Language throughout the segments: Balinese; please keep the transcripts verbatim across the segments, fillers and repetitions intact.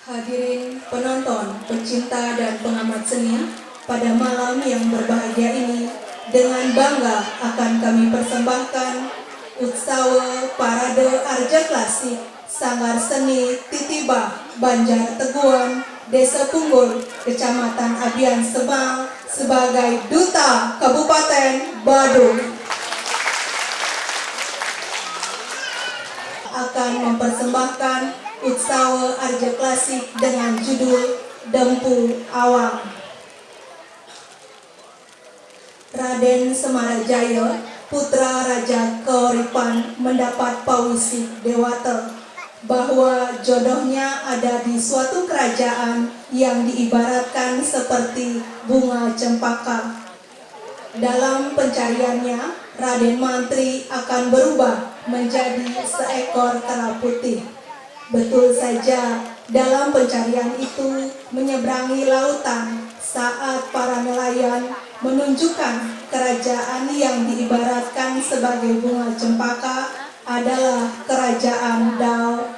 Hadirin penonton, pecinta dan pengamat seni, pada malam yang berbahagia ini, dengan bangga akan kami persembahkan Utsawa Parade Arja Klasik Sanggar Seni Titibah Banjar Teguan, Desa Punggul, Kecamatan Abian Semal, sebagai Duta Kabupaten Badung, akan mempersembahkan Utsawa Arja Klasik dengan judul Dempu Awang. Raden Semarajaya, putra Raja Kauripan, mendapat pawisik dewata bahwa jodohnya ada di suatu kerajaan yang diibaratkan seperti bunga cempaka. Dalam pencariannya, Raden Mantri akan berubah menjadi seekor kera putih. Betul saja, dalam pencarian itu menyeberangi lautan saat para nelayan menunjukkan kerajaan yang diibaratkan sebagai bunga cempaka adalah kerajaan Dao.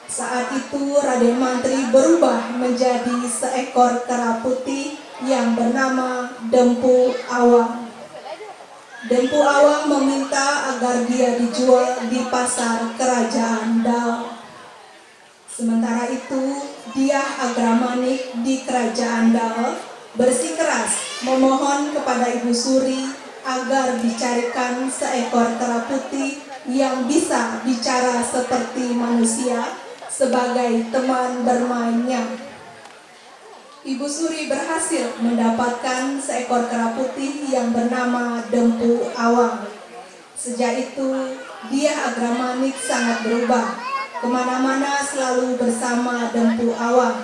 Saat itu Raden Mantri berubah menjadi seekor kera putih yang bernama Dempu Awang. Dempu Awang meminta agar dia dijual di pasar kerajaan Dao. Sementara itu, Diah Agramanik di kerajaan Dao bersikeras memohon kepada Ibu Suri agar dicarikan seekor kera putih yang bisa bicara seperti manusia sebagai teman bermainnya. Ibu Suri berhasil mendapatkan seekor kera putih yang bernama Dempu Awang. Sejak itu, Diah Agramanik sangat berubah. Kemana-mana selalu bersama Dempu Awang.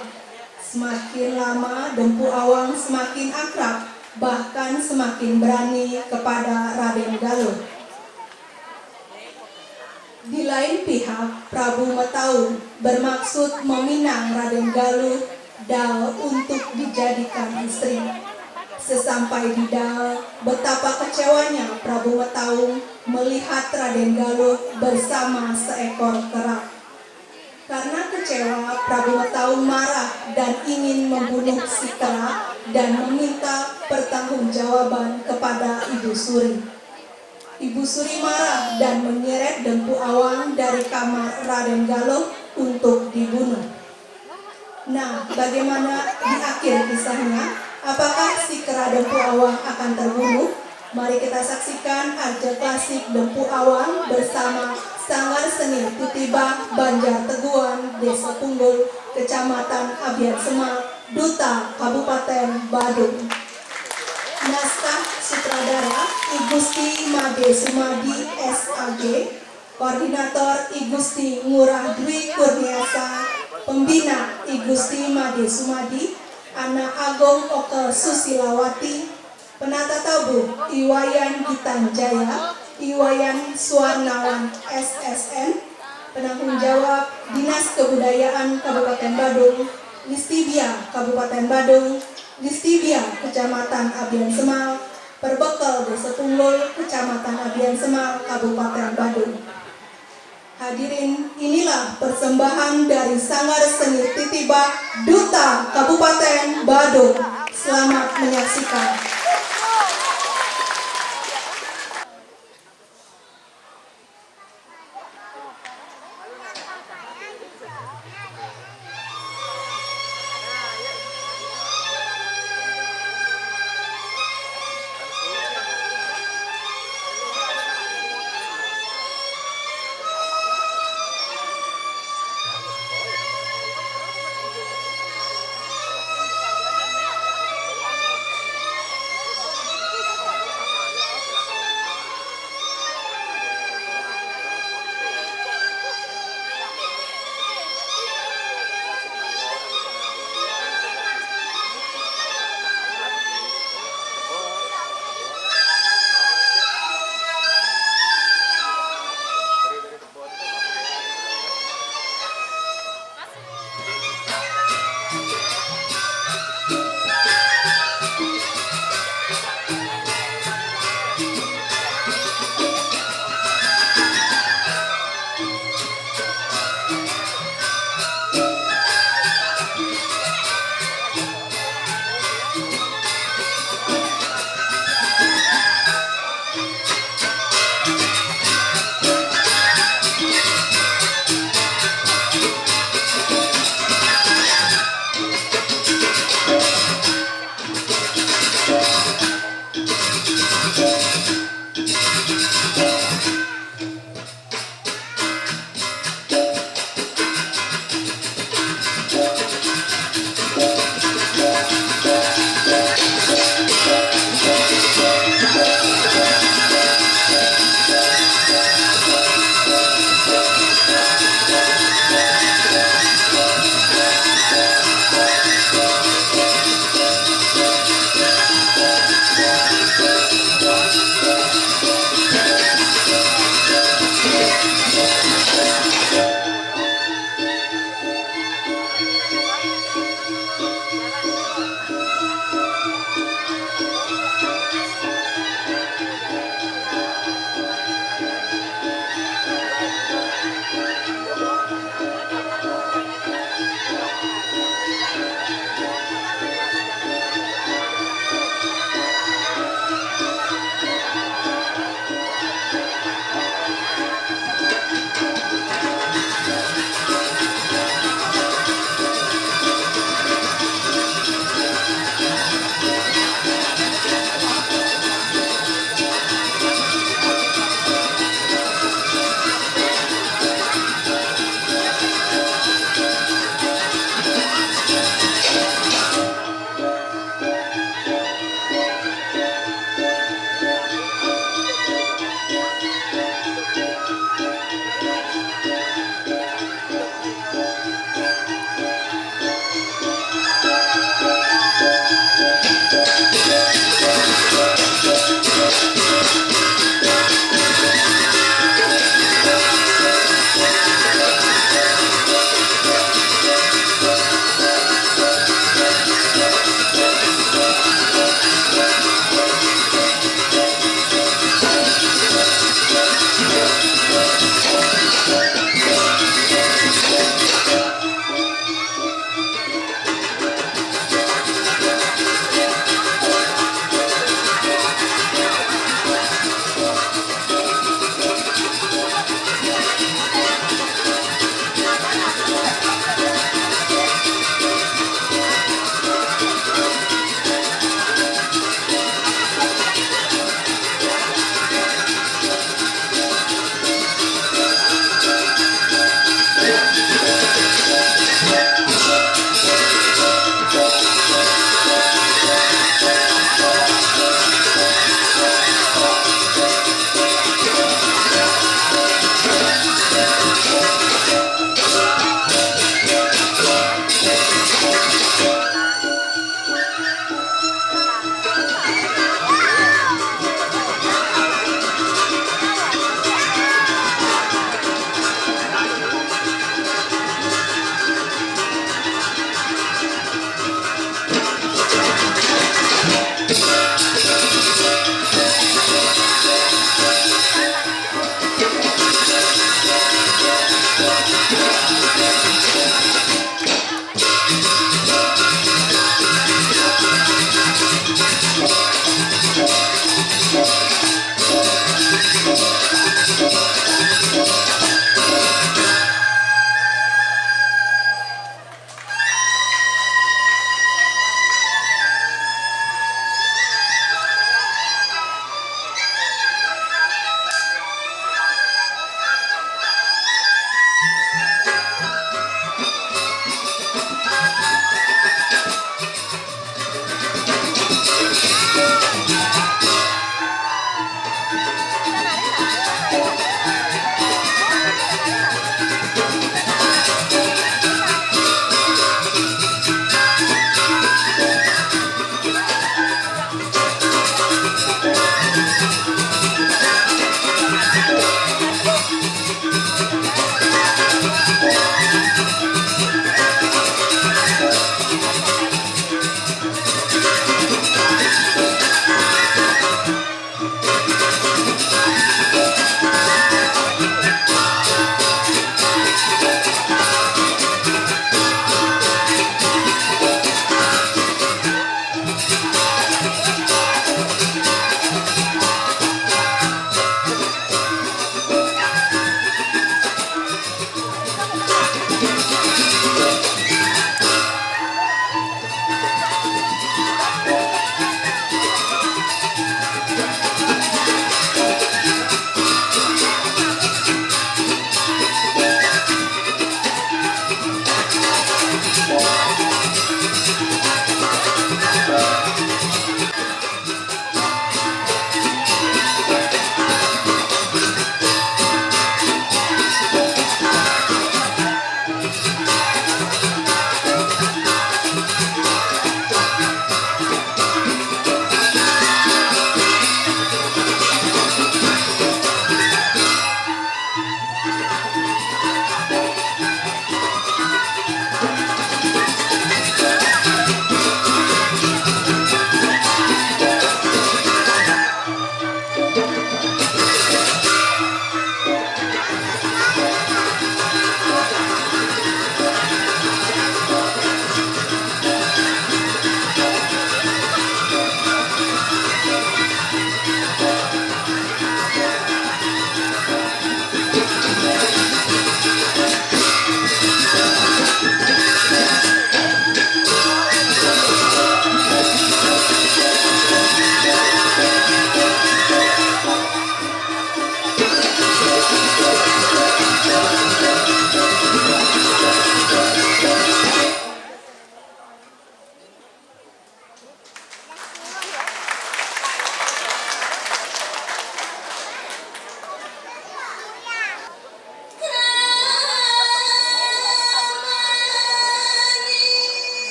Semakin lama, Dempu Awang semakin akrab, bahkan semakin berani kepada Raden Galuh. Di lain pihak, Prabu Metaung bermaksud meminang Raden Galuh Dao untuk dijadikan istri. Sesampai di Dao, betapa kecewanya Prabu Metaung melihat Raden Galuh bersama seekor kera. Karena kecewa, Prabu Metaung marah dan ingin membunuh si kera dan meminta pertanggungjawaban kepada Ibu Suri. Ibu Suri marah dan menyeret Dempu Awang dari kamar Raden Galuh untuk dibunuh. Nah, bagaimana di akhir kisahnya? Apakah si kera Dempu Awang akan terbunuh? Mari kita saksikan Arja Klasik Dempu Awang bersama Sanggar Seni Titibah Banjar Teguan, Desa Punggul, Kecamatan Abian Semal, Duta Kabupaten Badung. Naskah sutradara I Gusti Made Sumadi, S A G. Koordinator I Gusti Ngurah Dwi Kurniasa. Pembina I Gusti Made Sumadi. Ana Agung Oka Susilawati. Penata tabuh I Wayan Gitanjaya, I Wayan Suwarnawan, S S N. Penanggung jawab Dinas Kebudayaan Kabupaten Badung, Listibia Kabupaten Badung, Listibia Kecamatan Abian Semal, Perbekel Desa Punggul, Kecamatan Abian Semal, Kabupaten Badung. Hadirin, inilah persembahan dari Sanggar Seni Titibah, Duta Kabupaten Badung. Selamat menyaksikan.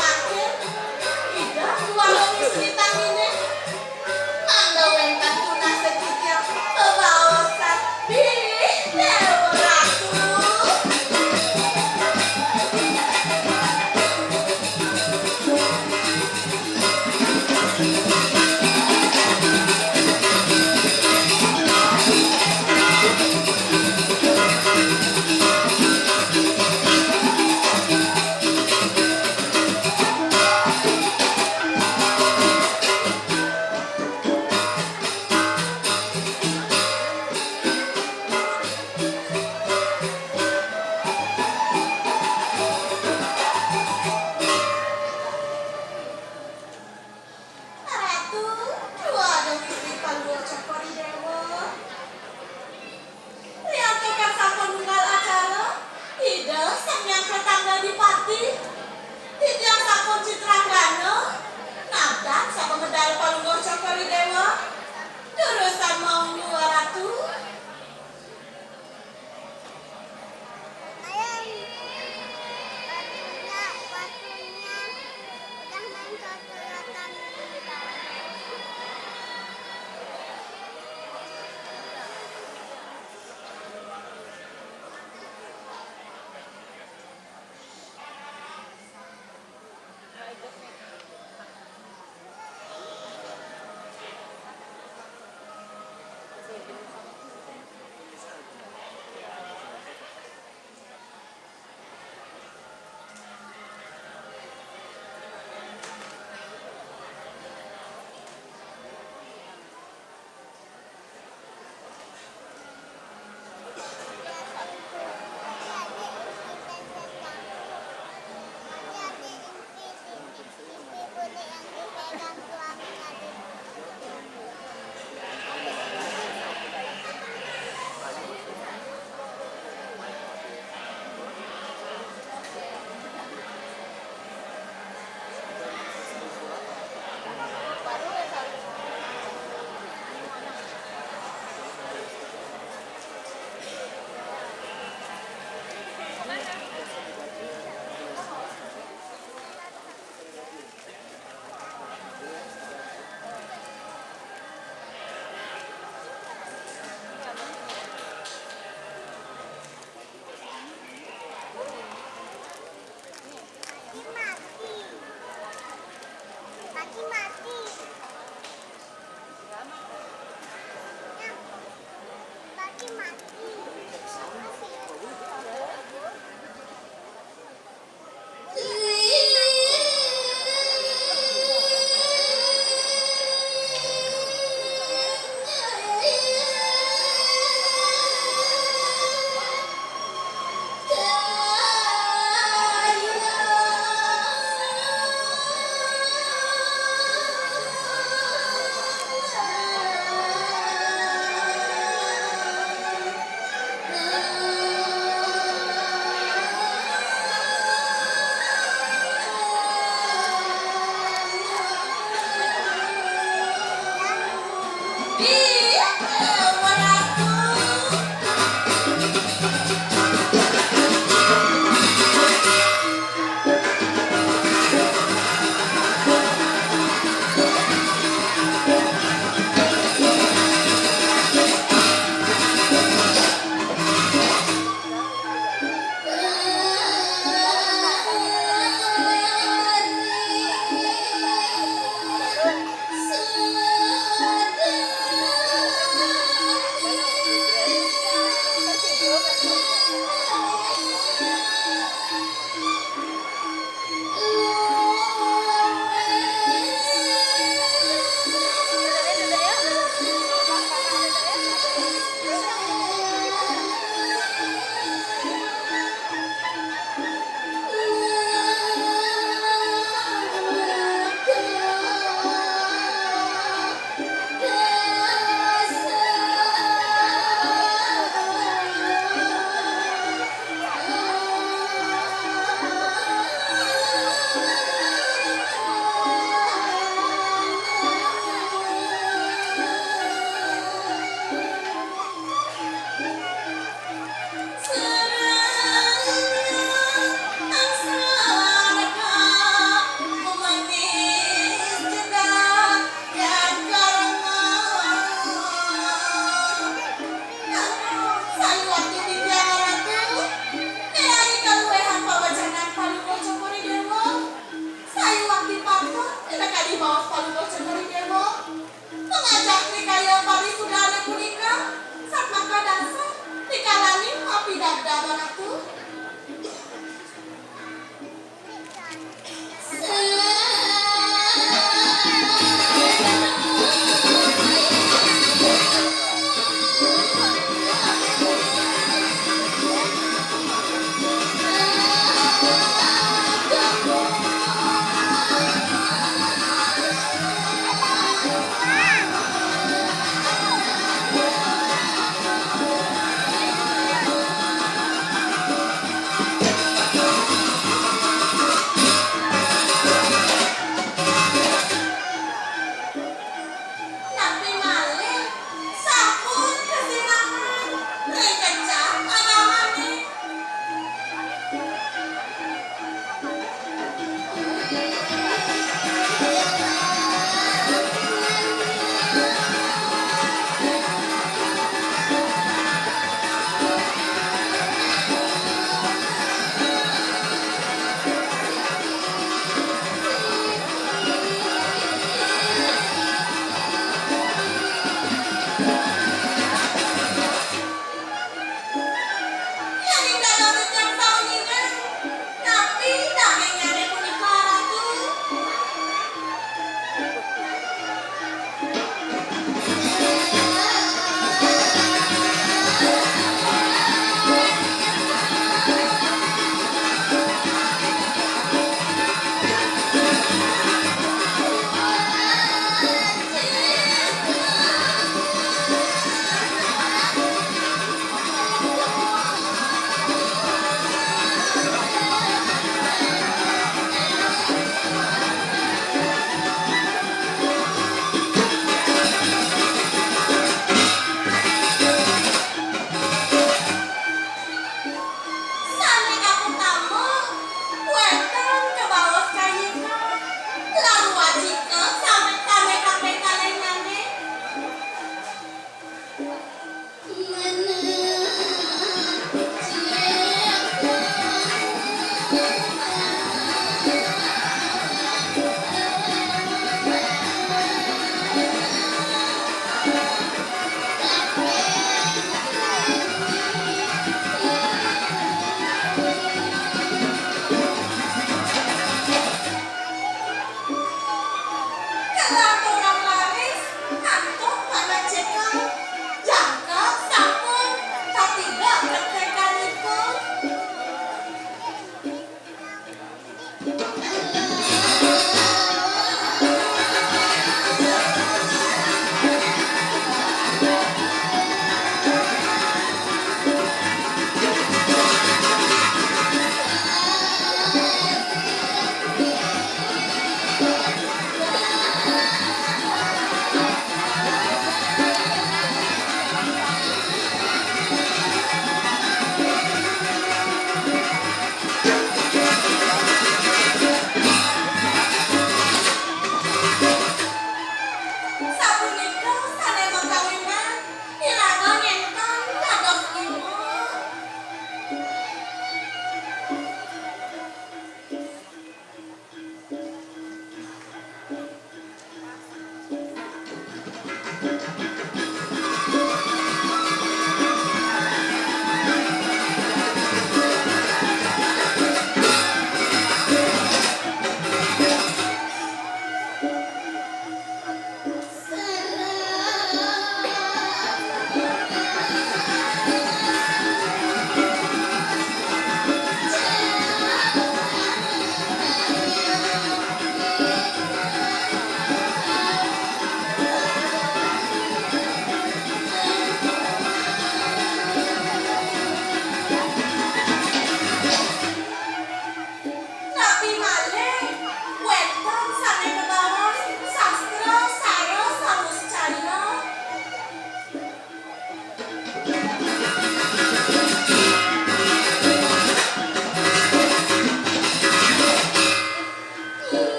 Mangkin, Ida kuwau ngisi tangine. Mangda wenten tunas secicia bebaosan bilih Déwa Ratu.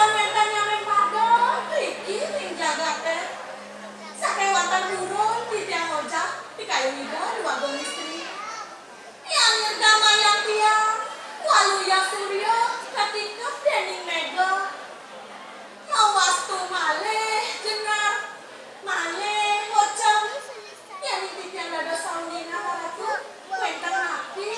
Wénten nyameng pada mriki ring jagaté. Sakéwanten purun titiang ngojah pikayun Ida Déwagung Istri. Yan nirgamayang tiang, Waluya Surya katikep déning méga. Mawastu malih jenar, malih ngocem. Yéning titiang dados sauningan, Ratu, wénten napi?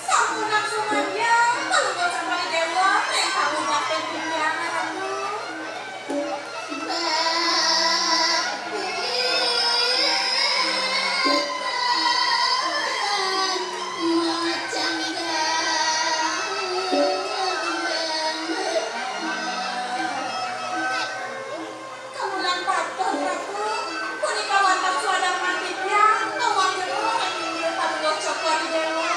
Sampunang sumandya, Palungguh Cokor I Déwa, ring pangubaktin titiang, Ratu. Kamalan patut, Ratu, punika wantah suadhapan titiang, nawang jero ring inggil Palungguh Cokor I Déwa.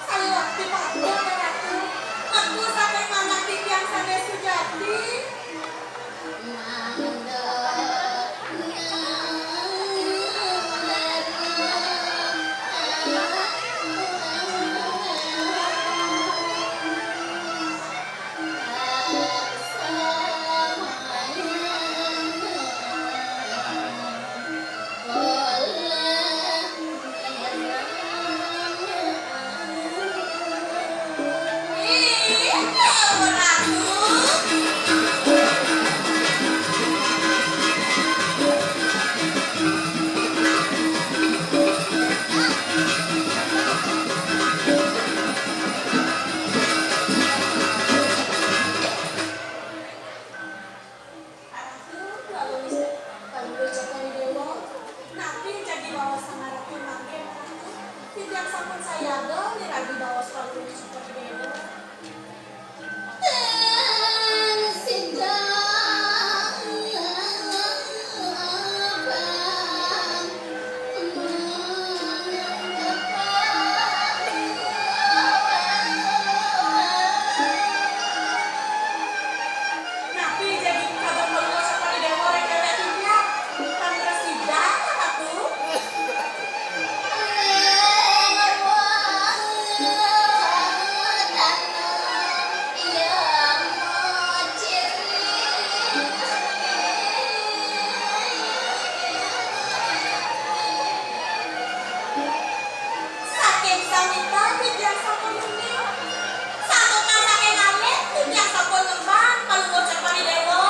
Saliwakti patut, Ratu, metu saking manah titiang sané sujati. Ratu, Palungguh Cokor I Déwa, napi jagi baosan Ratu mangkin, Ratu? Titiang sampun sayaga miragi baos Palungguh Cokor I Déwa. Tan sida Napi jagi kabar Palungguh Cokor I Déwa ring déwék titiang? Tan prasida, Ratu? Saking sawitra titiang sampun uning, santukan saking alit titiang sampun ngemban Palungguh Cokor I Déwa.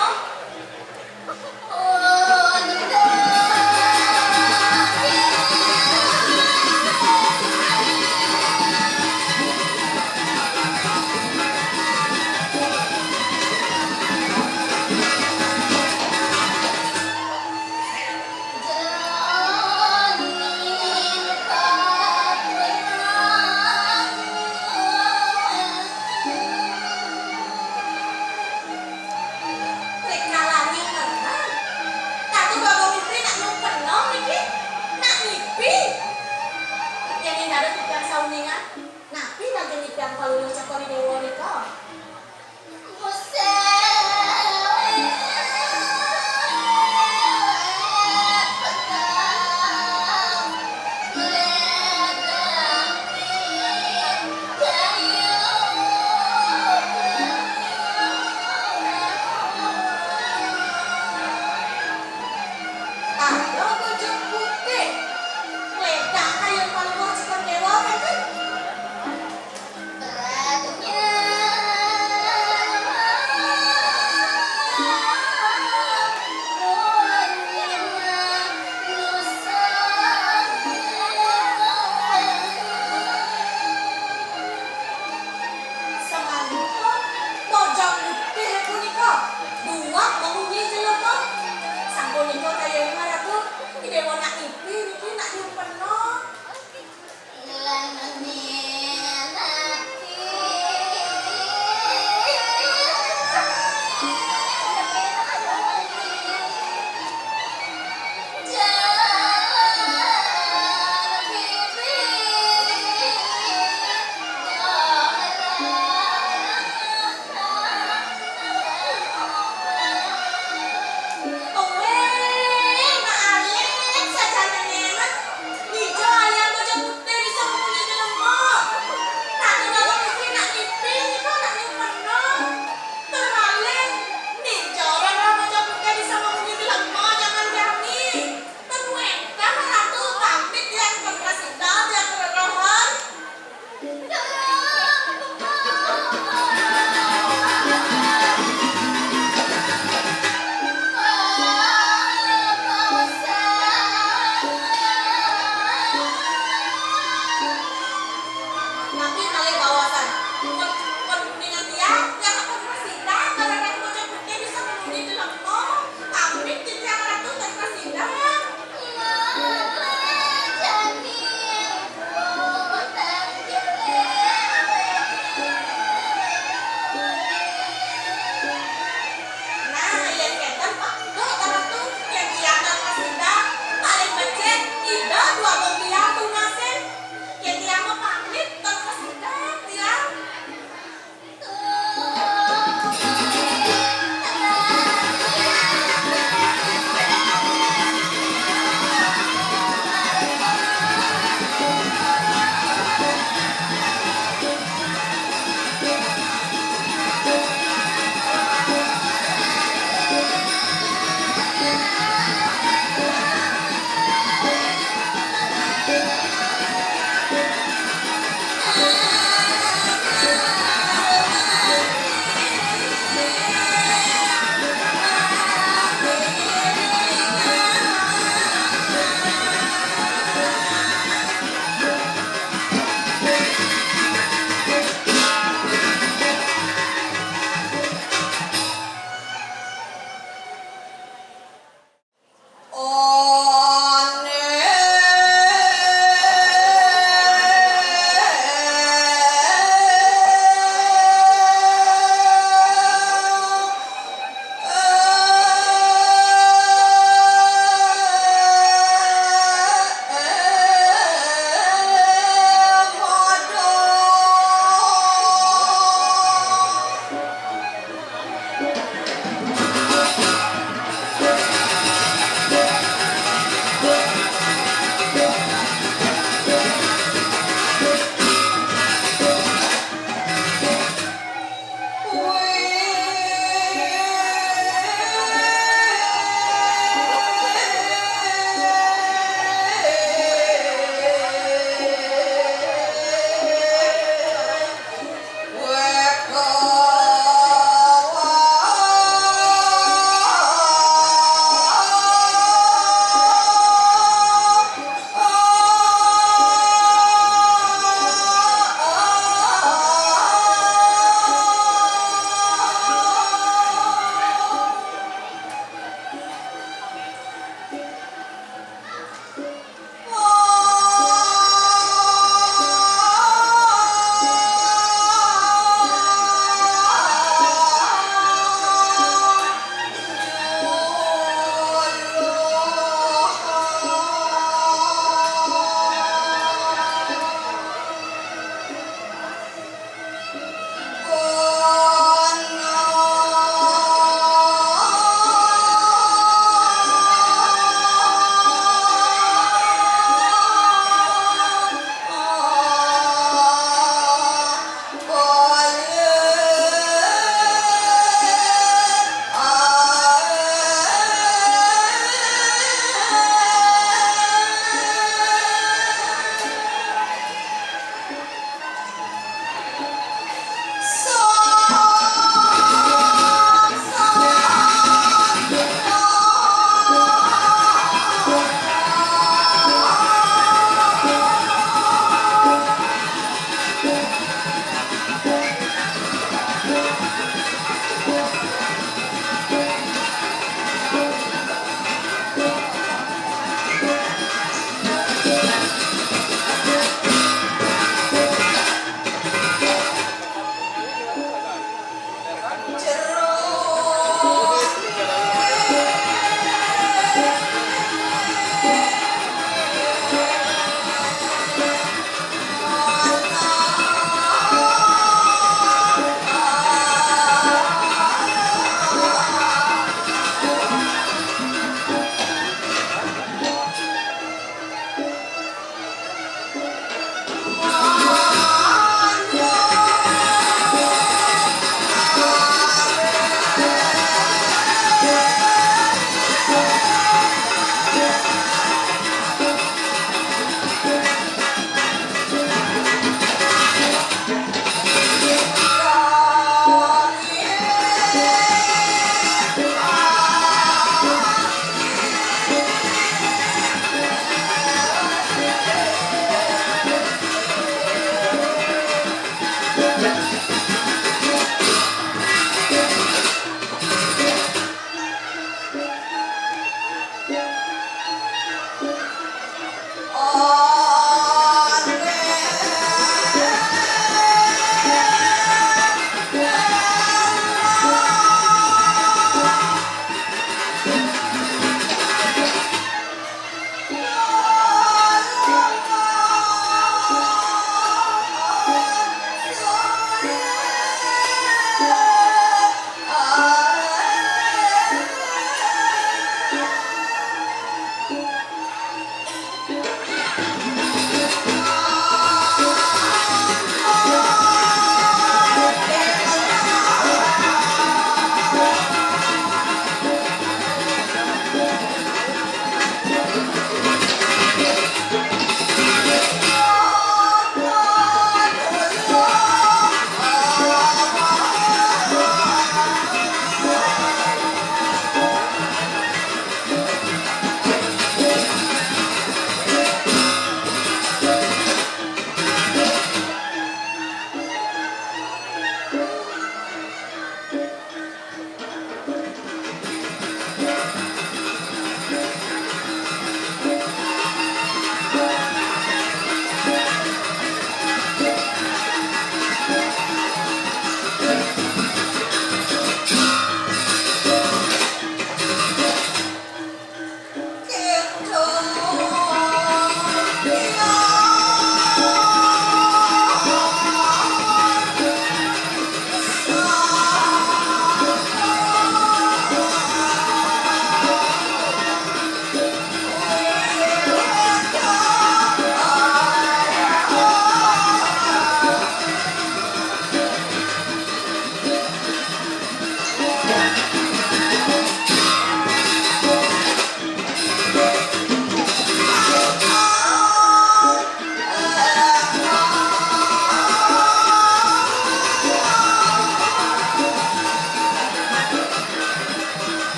Rikalaning meneng. Ratu Bagong Istri nak numpena niki? Nak ngipi? Yéning dados titiang sauningan, napi nangkén titiang Palungguh Cokor I Déwa nika? Ayo, Bujang Putih. Ngledang kayun Palungguh Cokor I Déwa, kénten?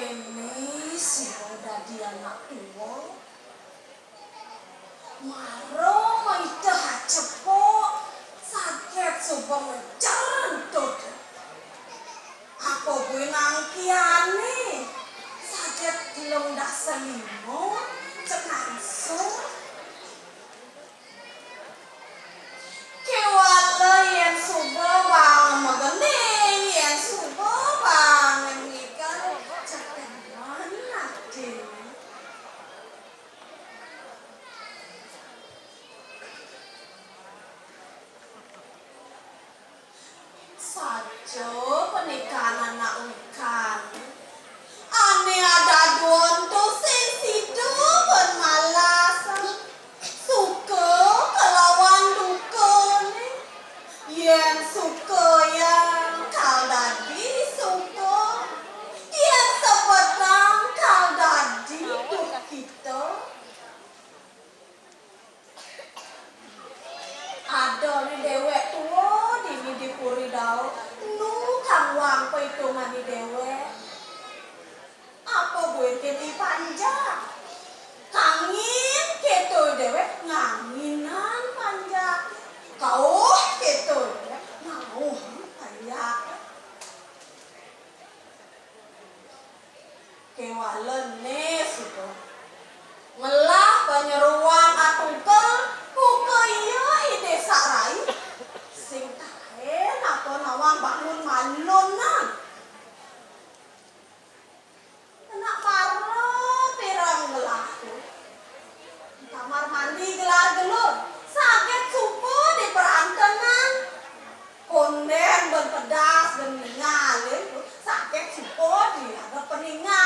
Kéné suba dadi anak tua, mara maida acepok, saget suba ngejer entud. Apa buin angkihané, saget telung dasa lima, cek ngangsur. Kéwala yén suba bang magending, yén suba bang ngikel, cekeman atiné. Saja panikahan anak wikan. Ané ada duun tu sing sida ban malas. Suka kalawan dukané. Yén suka yang kal dadi suka. Yén sebetang kal dadi dukita. Adané déwék tua dini di puri Daud, nu kangwang paitungané déwék. Apa buin kéto panjak? Kangin kéto déwék nganginan panjak. Kauh kéto déwék ngauh panjak. Kéwala né suba. Ngelah panyeroan atungkel, muka ia I Désak Rai. Sing taén apa nawang bangun malunan. Anak mara pirang ngelah tu. Kamar mandi gelar-gelur, saget suba di perantenan. Kondén ban pedas ban ningalin, saget suba di ada peningan.